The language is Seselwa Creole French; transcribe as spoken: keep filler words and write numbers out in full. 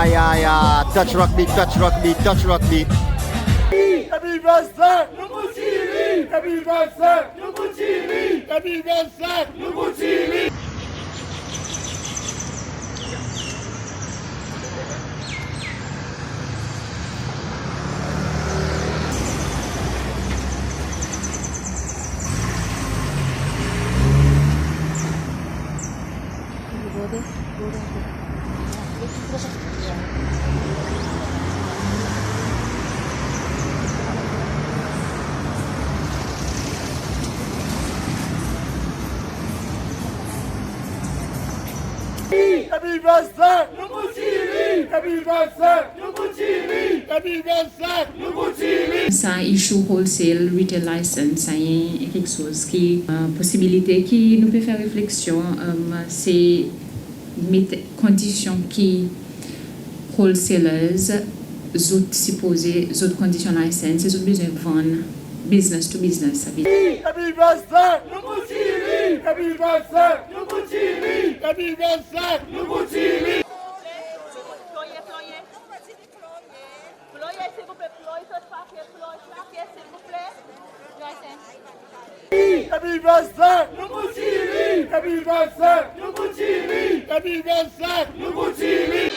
Ya, ya, touch rugby, touch rugby, touch rugby. Epi Vincent, nou pou tire li! Epi Vincent, nou pou tire li! Epi Vincent, nou pou tire li! Epi Vincent, nou pou tire li! Epi Vincent, nou pou tire li! Epi Vincent, nou pou tire li! Sa issue wholesale retail license, sa i en keksoz ki, e, posibilite ki nou pe fer refleksyon, e, se met kondisyon ki wholesalers, zot sipoze, zot kondisyon license, zot bezwen vann business to business, sa ve dir. Epi Vincent, nou pou tire li! Epi Vincent, nou pou tire li! Epi Vincent, nou pou tire li! Ploye, ploye. Ploye, silvouple, ploye, sot papye, ploye, papye, silvouple. Epi Vincent, nou pou tire li! Epi Vincent, nou pou tire li! Epi Vincent, nou pou tire li!